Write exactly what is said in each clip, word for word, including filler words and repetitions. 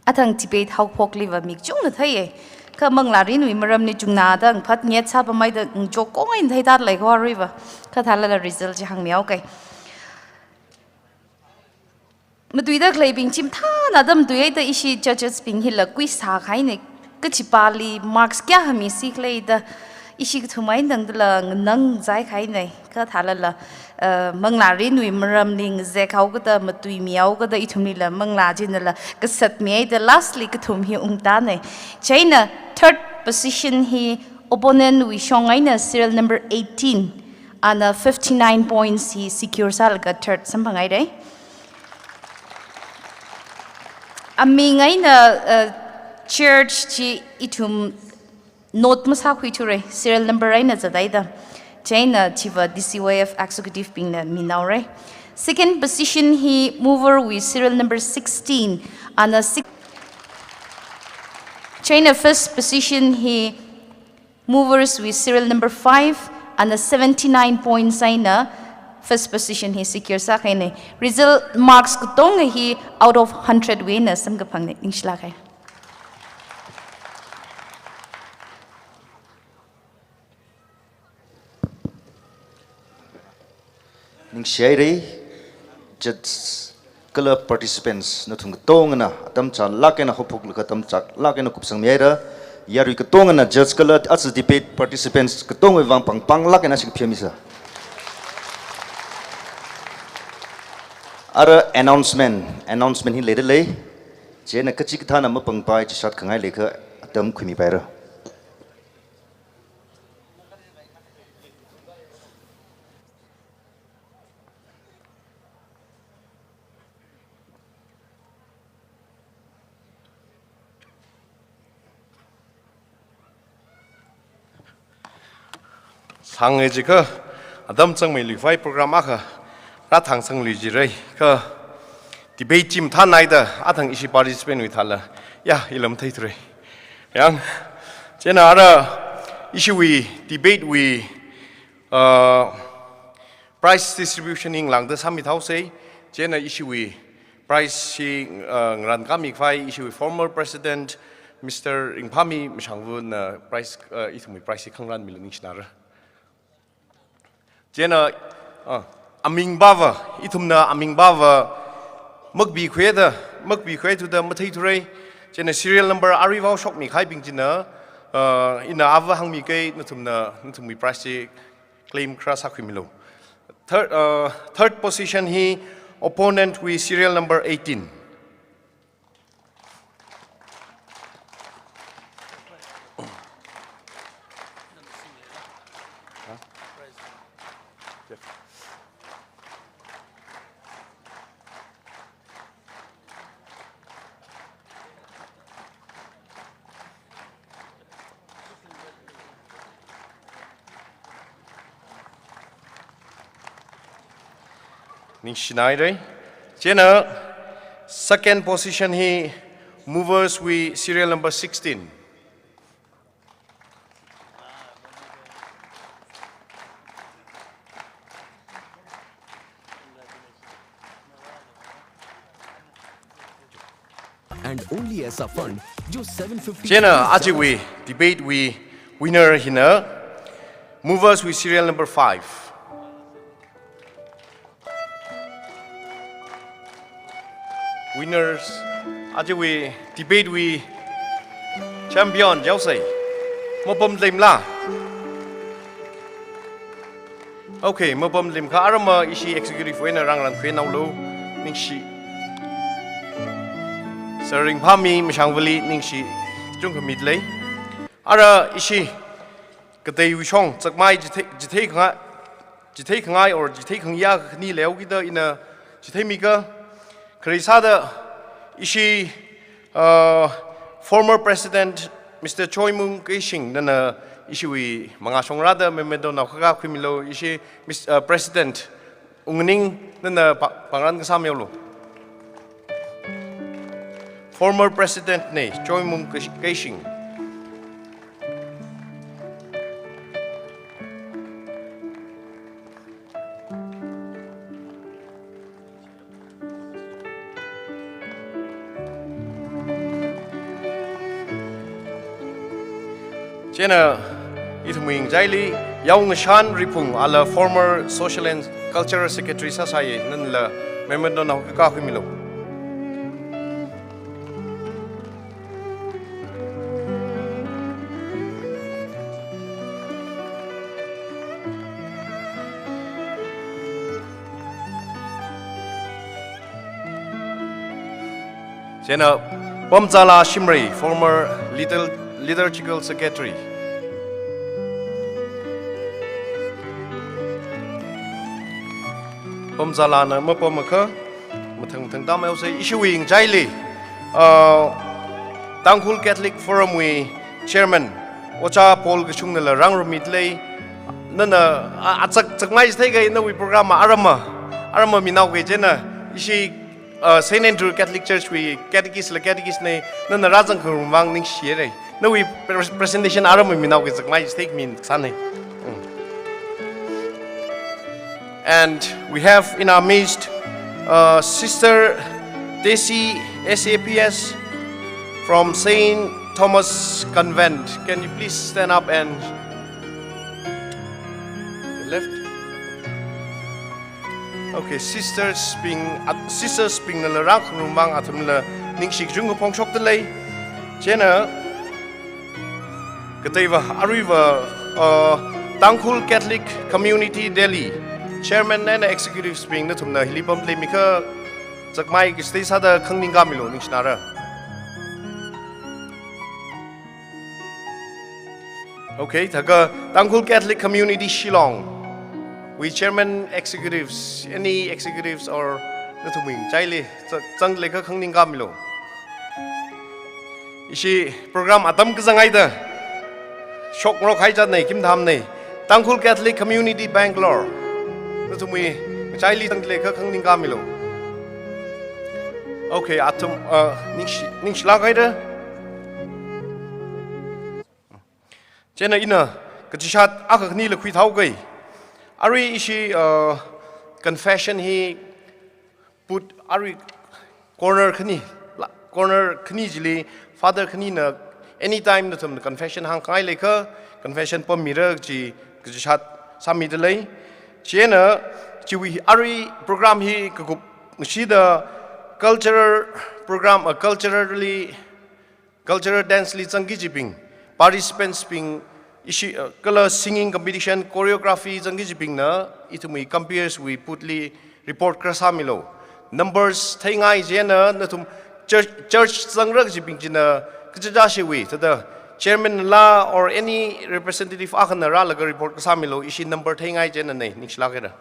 Athang debate haophokliva mi kachungna theiya. Kha manglārinwui maramli chungnada ngaphat nget sāpamhaida ngachok kong eina theida lei kho aruiva. Kha thālala result chi hāngmihaoke. Matuida khaleibing chi mathāna da matuihaida ishi judges bing hila quiz sākahaina. Kachipāli marks kayākha misi khala da ishi kathum eina tangdala nganangzai kahaina. Kha thālala, uh, manglārinwui maramli ngazek haokada, matuimi haokada, ithumlila manglā chinala kasatmihaida lastly kathum hi ungtāna. Chieina third position hi opponent wui shong eina serial number eighteen, ana fifty-nine points hi secure sālaga third samphanghaira. Aming eina, uh, church chi ithum note masākhuithura, serial number eina zathaida. Chieina chiva D C Y F executive bingna minaora. Second position hi mover wui serial number sixteen, ana six. Chieina first position hi movers wui serial number five, ana seventy-nine points eina first position hi secure sākahaina. Result marks katonga hi out of hundred wui eina samkaphangna, ningshilāka. Ningshihaira, judge kala participants nathum katongana atam chālāk eina haophoklaga atam chālāk eina kupsangmihaira. Yarui katongana judge kala aja debate participants katongawui vang pāng pānglāk eina shikpheomisa. Ara announcement, announcement hi leida lei. Chieina kachikathāna mapāngpai chishat khangai leiakha atam khuimipaira. Sāngai jikha, atam zangmeilui khavai program akha rāthang zanglui jira, kha debate chi mathānhaida, athang ishi participant wui thāla, ya, ila matheithura. Yang, chieina ara ishiwui debate wui, uh, prize distribution hi ngalāngda sāmithaosa, chieina ishiwui prize hi, uh, ngarān khami khavai ishiwui former president, Mister Ringphami Mashangvana prize, uh, ithumwui prize hi khangarān milu, ningshinara. Chieina, uh, aming pava, ithumna aming pava, makapikhuida, makapikhuithuda matheithura, chieina serial number aruivao shokmi kahaibing china, uh, ina ava hāngmika, nathumna, nathumwui prize hi claim kharā sākhuimilu. Third, uh, third position hi opponent wui serial number eighteen. Ningshinaira. Chieina second position hi movers wui serial number sixteen. And only ऐसा fund जो seven fifty Chieina ajiwui debate wui winner hina movers wui serial number five. Winners, ajiwui debate wui champion jaosai. Mapamlemla? Okay, mapamlemkha arama ishi executive wui eina rāngarānkhui naolu, ningshi. Sir Ringphami Mashangvali ningshi, chungkhamit lei. Ara ishi kateiwui shong, chakmai chithei, chithei khangai, chithei khangai or chithei khangayā khani leihaokida ina chitheimika, khare sāda ishi, uh, former president Mister Choimung Keishing nana ishiwui mangā shong rāda memento naokhakha khuimilu, ishi Mis-, uh, President Ungning nana pa-, pāngrān kasā mihaolu. Former president na Choimung Keish-, Keishing. Chieina ithumwui ngachaili Yaongashan Riphung, ala former Social and Cultural Secretary sāsāya, nala memento nao kakā khuimilu. Chieina Pamzala Shimray, former litur-, liturgical secretary. Pamzalana mapam akha, mathang mathang tamhaosa, ishiwui ngachaili, uh, Tangkhul Catholic Forum wui chairman, Ojā Paul Kashungnala rāngarummi dalei. Nana, a, achak, chakmai chithei kahai nawui program a arama, arama minao kahai chieina, ishi, uh, Saint Andrew Catholic Church wui catechist la catechist nei, nana rāzang khangarum vang ningshihaira. Nawui pres-, presentation arama minao kahai chakmai chithei khami sāna. Mm. And we have in our midst, uh, Sister Desi, S A P S, from Saint Thomas Convent. Can you please stand up and left? Okay, sisters bing, uh, sisters bingnala rākhangarum vang athumla ningshi kachungkha phongshok dalei. Chieina kateiva, aruiva, uh, Tangkhul Catholic Community Delhi, chairman eina executives bing nathumna hili pamda leimikha chakmai kachithei sāda khanganingkāmilu, ningshinara. Okay, thākha Tangkhul Catholic Community Shillong wui chairman, executives, any executives or nathumwui ngachaili zang-, zangda leikha khanganingkāmilu. Ishi program atam kazang haida shokngarok haichatna, khim thamna. Tangkhul Catholic Community Bangalore, nathumwui ngachaili zangda leikha khanganingkāmilu. Okay, athum, uh, ningshi, ningshilāk haira. Chieina ina kachishat akha khanila khuithao kahai. Arui ishi, uh, confession hi put arui corner khani, la, corner khani chili, Father khanina anytime nathumna confession hāngkhangai leikha, confession pammira kaji, kachishat sāmida lei. Chieina chiwui arui program hi kakup ngashida cultural program, uh, culturally, cultural dance li zangki kajibing, participants bing, ishi, uh, kala singing competition, choreography zangki kajibingna, ithumwui comperes wui put li report kharā sāmilu. Numbers theingai chieina nathum church, church zangra kajibing china kachichāshiwui, thāda chairman la or any representative akhana rālaga report kharā sāmilu, ishi number theingai chieina nei, ningshilāk haira.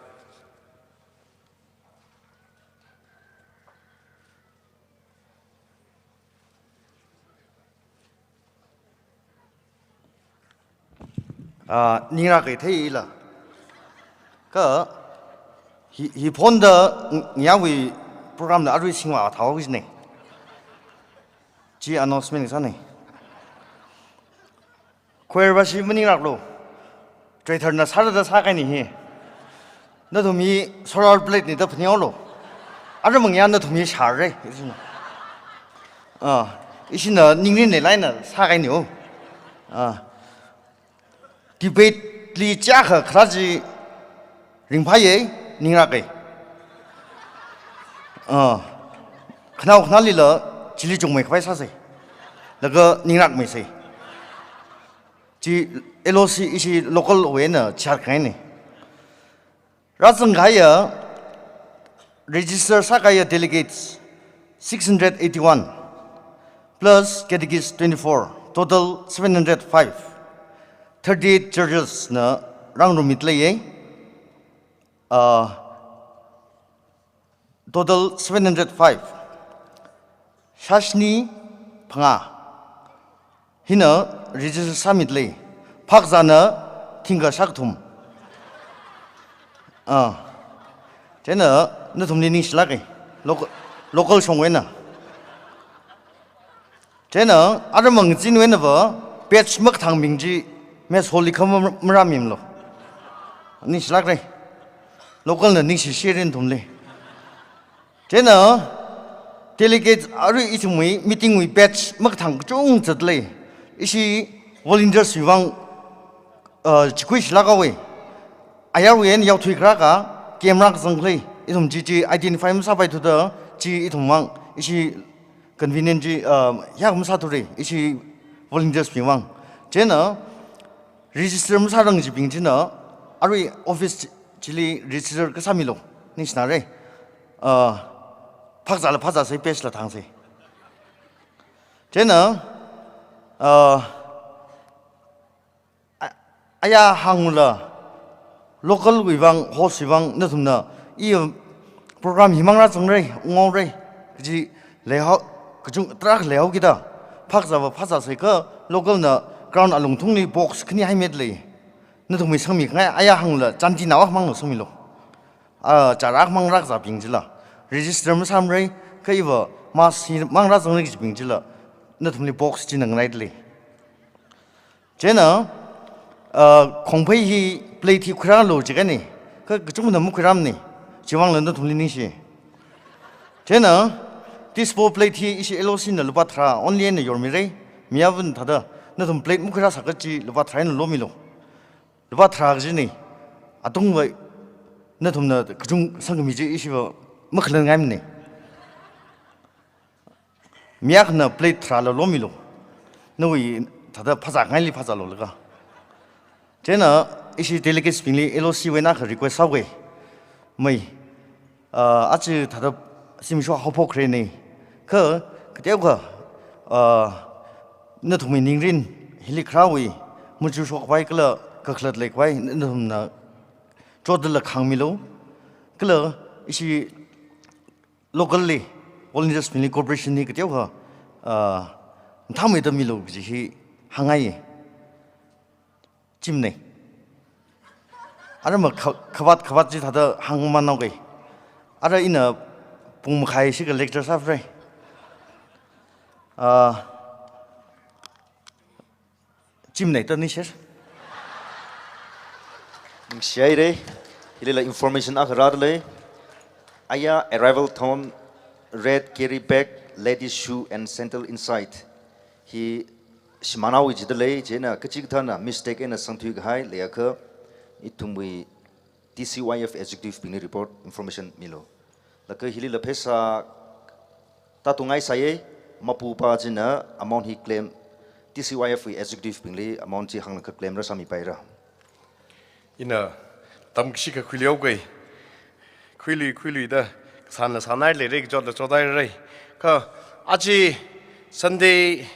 Ah, ningrāk kahai theila. Kha, hi, hi phonda ng-, ngayāwui program na arui singvā thao kajina. Chi announcement sāna. Choir va shi maningrāklu. Traitor na sāra da sākahaina hi. Nathum hi solar plate na da phaninglu. Ara mangya nathum hi shāra, isina. Ah, isina ningrin leilāk eina sākahaina. Ah. Debate li chiyākha kharā chi ringphāya, ningrāka. Ah. Khanao khanālila chili chungmei khavai sāsa. Laga ningrākmeisa. Chi L O C ishi local wui eina chār kahaina. Rāzangkahaiya, register sākahaiya delegates six hundred eighty-one, plus catechists twenty-four, total seven hundred five. Thirty-eight churches na rāngarummida leiya. Ah, total seven hundred five. Shāshini phangā hina register sāmida lei. Phakzāna thingkha shākathum. Ah. Chieina nathumli ningshilāka. Local, local shongwui eina. Chieina, ara mangachinwui einava, batch makathāngbing chi, mess hall li kha ma-, marāmimlu. Ningshilākra. Local na ningshi shirin nathumli. Chieina, delegate arui ithumwui meeting wui batch makathāng kachungkha zat lei. Ishi volunteers wui vang Uh, chikui shilakawui. Ayarwui eina yaothui kharā akha, camera kazang khalei, ithum chi chi identify masāpaithuda, chi ithum mang, ishi convenient chi, uh, yak masāthura, ishi volunteers bing mang. Chieina, register masārang chibing china, arui office chi-, chili register kasāmilu, ningshinara. Uh, phakzāla phakzāsei, page la thāngsei. Chieina, uh, a-, aya hāngla, local wui vang, host wui vang, nathumna, i program himang rāzangra, unghaora, kaji leihao, kachung tarākha leihao kida, phakzāva phakzāsei kha, local na ground alungthungli box khani haimetlei. Nathumwui sangmi khangai, aya hāngla, chānti nao akhamang sangmilu. A, chara akhamang rākazābing chila. Register masāmara, kha iva mass himang rāzangra kajibing chila. Nathumli box china ngaraidalei. Chieina, uh, khongphei hi plate hi khuirālu jikani. Kha kachungna makhuirāmana. Chiwuivangla nathumli ningshi. Chieina, dispo plate hi ishi L O C na lupā tharā only eina yormira. Miyavana thāda, nathum plate makhuirāsā kachi lupā tharā eina lomilu. Lupā tharā kajina. Atungva, nathumna kachung sangkhami chi ishiva makhalan ngaimana. Mi akhana plate tharāla lomilu. Nawui thāda phakzāngaili phakzālu laga. Chieina ishi delegates bingli L O C wui eina akha request sāuga. Mai, ah, aja thāda zimiksho haophokra ni. Kha, kateokha, ah, nathumwui ningrin hili kharāwui, muchu shokpai kala kakhalat leikhavai, nathumna chotdala khāngmilu. Kala ishi locally, volunteers bingli cooperation hi kateokha, ah, mathāmeida milu kaji hi hāngngai. Chimnei. Ara ma kha-, khavāt, khavāt chi thāda hāngmanaoga. Ara ina pung makhai shikha lecture sāphalungra. Ah, chimnei tani share. Ningshihaira, hilila information akha rādalei. Aya arrival thon, red carry bag, ladies shoe and sandal inside. Hi shimānhaowa jidalei, chieina kachikathāna mistake eina sangthui kahai leiakha, ithumwui T C Y F executive bingli report information milu. Laga hilila pheisā tātungngai sāya, mapupa china amount hi claim, T C Y F wui executive bingli amount chi hānglaga claim rāsāmipaira. Ina tamkashikha khuiluihaoga. Khuilui, khuiluida, sānla sānhaira, kachotla chothaira. Kha aja Sunday,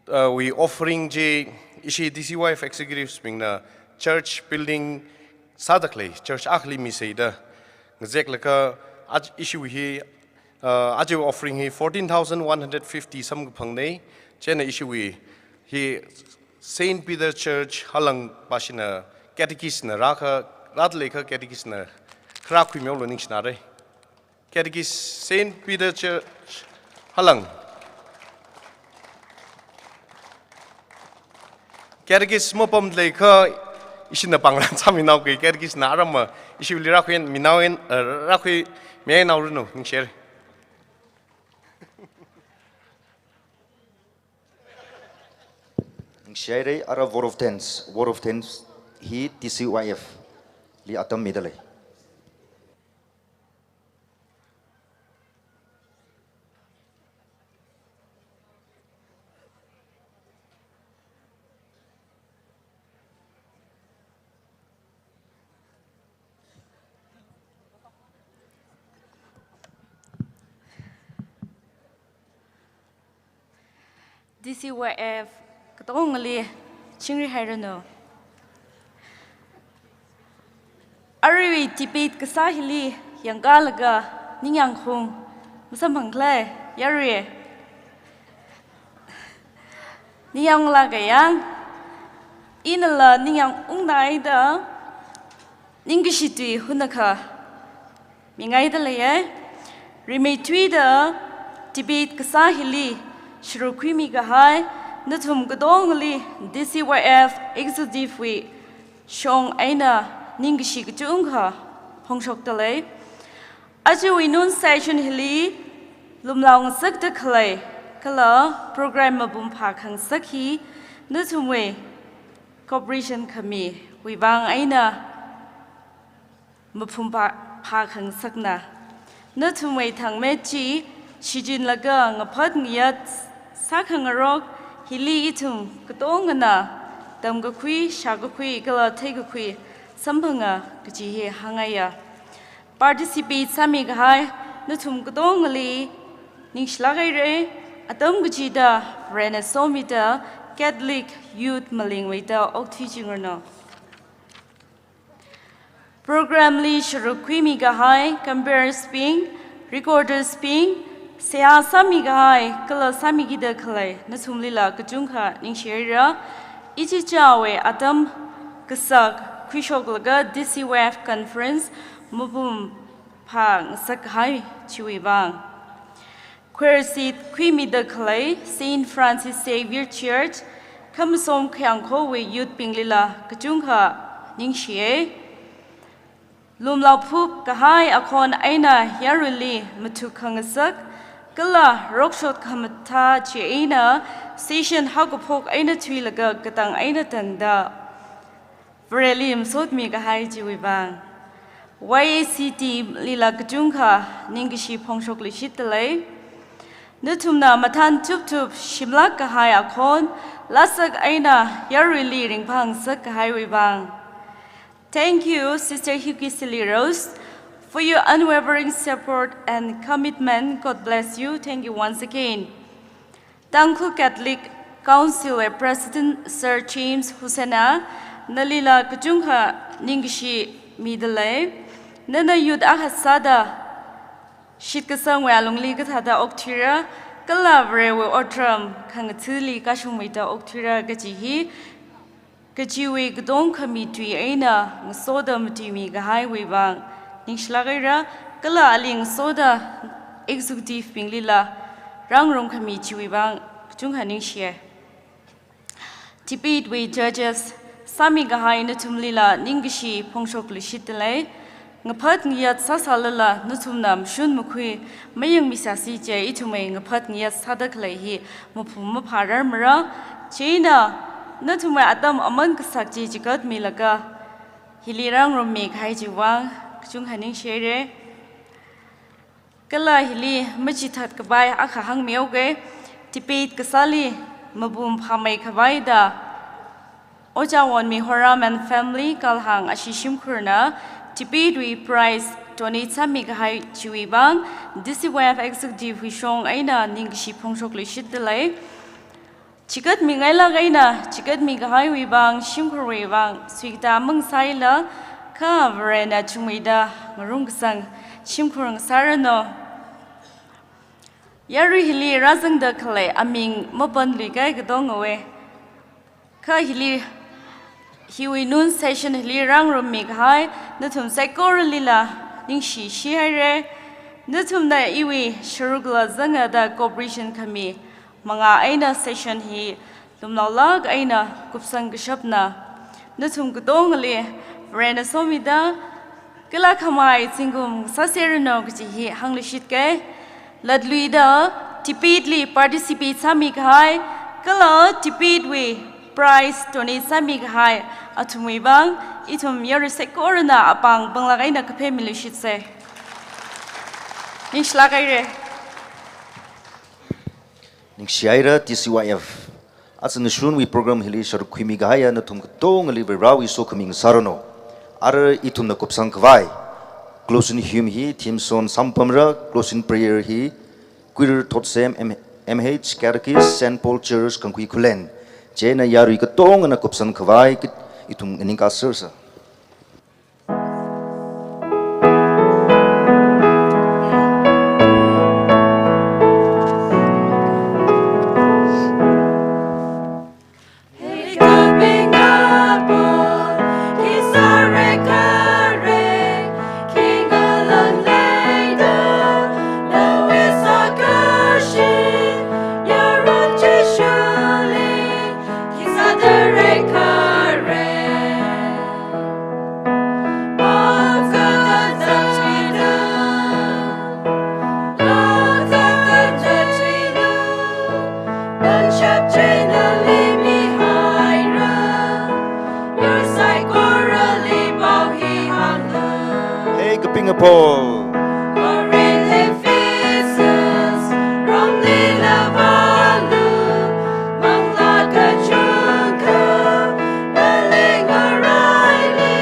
uh, wui offering chi ishi T C Y F executives bingna church building sāda khalei, church akhali misāda ngazeklaga aj-, ishiwui hi, uh, aja offering hi fourteen thousand one hundred fifty samkaphangna, chieina ishiwui hi Saint Peter Church Halang pashina catechist na rākha, rāda leikha catechist na kharā khuimihaolu ningshinara. Catechist Saint Peter Church Halang. Catechist mapamda leikha ishina pāngran sāminaoga, catechist na aram ma ishili rākhuiminao, eh, rākhuiminao ranu, ningshira. Ningshihaira, ara vote of thanks, vote of thanks hi T C Y F li atam midalei. T C Y F katongali chingri hairanu. Aruiwui debate kasā hili yangkalaga ningyāng khaung masamphang khala, yarui. Ningyāng laga yang, inala ningyāng ungnaida, ningkashi tui hunakha mingaida leiya. Rimeithuida debate kasā hili sharuk khuimi kahai nathum katongali T C Y F executive wui shong eina ningkashi kachungkha phongshokda lei. Ajawui noon session hili lumlao ngasakda khalei kala program mapung phākhangasak hi nathumwui Corporation khamiwui vang eina maphum pha, phākhangasakna. Nathumwui thangmet chi shichinlaga ngaphat ngayat sākhangarok hili ithum katongana tamkakhui, shākakhui kala theikakhui samphanga kaji hi hāngngaiya. Participate sāmikahai nathum katongali ningshilāk haira. Atam kachida Varena somida Catholic Youth malingwui eina okthuichingranu. Program li sharuk khuimikahai comperes bing, recorders bing, seihā sāmikahai kala sāmikida khalei nathumlila kachungkha ningshihaira. Ichichāwui atam kasak khuishoklaga D C Y F conference mapung phāngasak kahai chiwui vang. Choir seat khuimida khalei Saint Francis Xavier Church, Khamasom Khayangkhowui youth binglila kachungkha ningshiya. Lumlaophup kahai akhon eina yaruili mathuk khangasak kala rokshot khamathā chi eina session haokaphok eina thuilaga katang eina tangda Vareli masotmi kahai chiwui vang. Y A C team lila kachungkha ningkashi phongshok luishitdalei. Nathumna mathān tuptup shimlāk kahai akhon, lāsak eina yaruili ringphāngasak kahaiwui vang. Thank you, Sister Huki Sili Rose, for your unwavering support and commitment. God bless you. Thank you once again. Tangkhul Catholic Council wui President Sir James Hussaina, nalila kachungkha ningkashi midalei. Nana youth akha sāda shitkasangwui alungli kathāda okthuira, kala Varewui otram khangathāli kashungmeida okthuira kaji hi kachiwui katong khami tui eina ngasoda matuimi kahaiwui vang ningshilāk haira, kala ali ngasoda executive binglila rāngarum khami chiwui vang kachungkha ningshiya. Debate wui judges sāmi kahai nathumlila ningkashi phongshok luishitdalei. Ngaphat ngayat sāsālala nathumna mashun makhui mayangmisāsi je, ithumwui ngaphat ngayat sāda khalei hi maphum maphārarmara. Chieina nathumwui atam aman kasak chi chigatmilaga hili rāngarummi kahai chiwui vang kachungkha ningshihaira. Kala hili machithātkhavai akha hāngmihaoga, debate kasāli mapung phāmei khavaida Ojā Wonmi Horam and family, Kalhang ashi shimkhurna debate wui prize donate sāmi kahai chiwui vang D C Y F executive wui shong eina ningkashi phongshok luishitdalei. Chigatmingailāk eina chigatmi kahaiwui vang, shimkhurwui vang suikatā mangasāla, kha Varena chungmeida ngarumkasang shimkhur ngasāranu. Yarui hili rāzangda khalei aming mapanluikahai katongawui, kha hili hiwui noon session hili rāngarummi kahai nathum saikoralila ningshi shihaira. Nathumna iwui sharukla zangda cooperation khami manga eina session hi lumlaolāk eina kupsang kashapna. Nathum katongali Varena somida kala khamei zingkum sāseranu kaji hi hāngluishitka. Latluida debate li participate sāmi kahai kala debate wui prize donate sāmi kahai athumwui vang ithum yarui saikorana apāng panglāk eina kaphemiluishitsa. Ningshilāk haira. Ningshihaira D C Y F. Aja nashunwui program hili sharuk khuimi kahaiya nathum katongali Varewui sokhami ngasāranu. Ara ithumna kupsang khavai closing hymn hi theme song sāpamra, closing prayer hi Kuirar Thotsem M-, M H Catechist, Saint Paul Church, Kangkhui Khullen. Chieina yarui katongana kupsang khavai kit ithum nganingkā sersa. Paul. Corinth, Ephesus, Rome, Lila, Valu, Manglā Kachungkha, Naling Araili,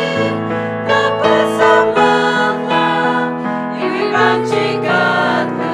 Napasa Manglā, Iwui Vang Chigatlu.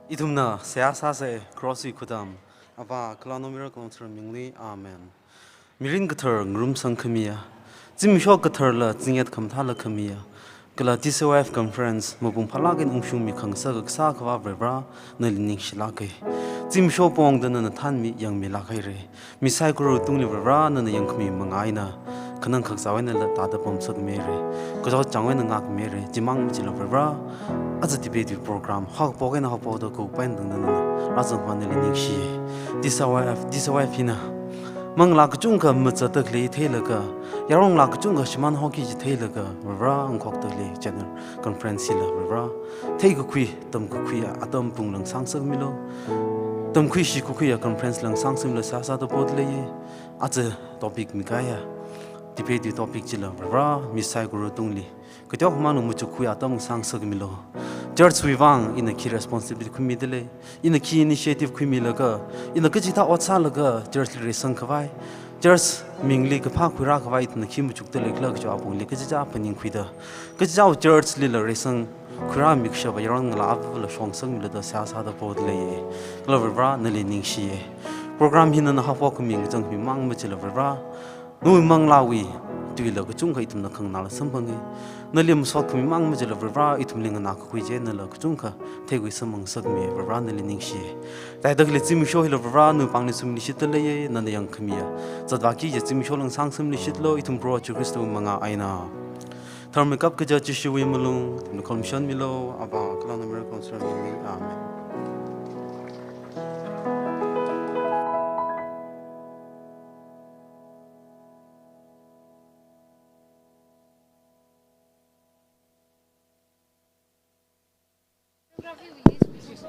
Ithumna seihā sāsa, cross wui khutam, Avā kala Naomayara kala Tharan mingli. Amen. Mirin kathar ngarumsang khamiya, zimiksho katharla zingyat khamathāla khamiya, kala T C Y F conference mapung phālāk eina ungshungmi khangasak kasā Akhava Varivara, nali ningshilāka. Zimiksho pongda nana thānmi yangmilāk haira. Mi saikora tungli Varivara nana yangkhami manga eina, khanang khakazā einala tāda pamsakmira. Kachot chang eina ngākmira. Chimang machila Varivara, aja debate wui program haophok eina haophokda kuphaida nana rāzangva nali ningshi. T C Y F, T C Y F hina manglā kachungkha mazatda khalei theilaga, yaronlā kachungkha shimān haoki kaji theilaga, Varivara ungkhokda khalei general conference hila Varivara, theikakhui, tamkakhuiya atam pung langsāngasakmilu. Tamkhui shikakhuiya conference langsāngasakmilu, seihā sāda podalei. Aja topic mikahaiya debate wui topic chila Varivara, mi saikora tungli kateokhamang machuk khuiya atam sāngasakmilu. Church wui vang ina khi responsibility khuimidalei, ina khi initiative khuimilaga, ina kachikathā ot sālaga church li reisangkhavai, church mingli kaphā khuirākhavai ithumna khi machukdalei khala kaja apongli kachichā phaningkhuida, kachichāwui church lila reisang khuirāmi kashapa yaron ngalā avāla shongsangmilu da seihā sāda podalei. Kala Varivara nali ningshi. Program hi nana haophok khami ngachang khami mang machila Varivara, nawui manglāwui tuila kachungkha ithumna khanganāla samphanga. Nali masot khami mang machila Varivara, ithumli nganākakhui chi einala kachungkha theikhui samphang ngasakmi Varivara, nali ningshi. Tāida khalei zimiksho hila Varivara nawui pāngli sumilishitdalei, nana yangkhamiya zatvāki kaji zimiksho langsāngasakmilishitlu, ithum Proho Jishu Khristawui manga eina. Tharmeikap kaja Jishuwui malung ithumli khomishonmilu, Avā kala Naomayara kala Tharan mingli. Amen.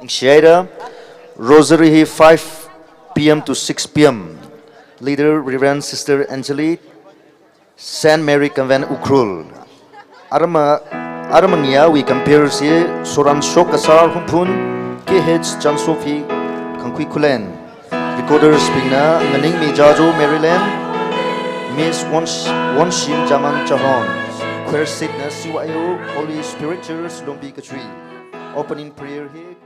Ningshihaira, Rosary hi five P M to six P M. Leader, Reverend Sister Angeli, Saint Mary Convent, Ukhrul. Arama, arama ngayāwui compere si Soran Shok Kasar Humphun, K H Chan Sophie Khangkhui Khullen. Recorders bingna Nganingmi Jajo, Maryland, Miss Won-, Wonshim Jaman Chahon. Prayer seat na C Y O Holy Spirit Church Longpi Kachui. Opening prayer hi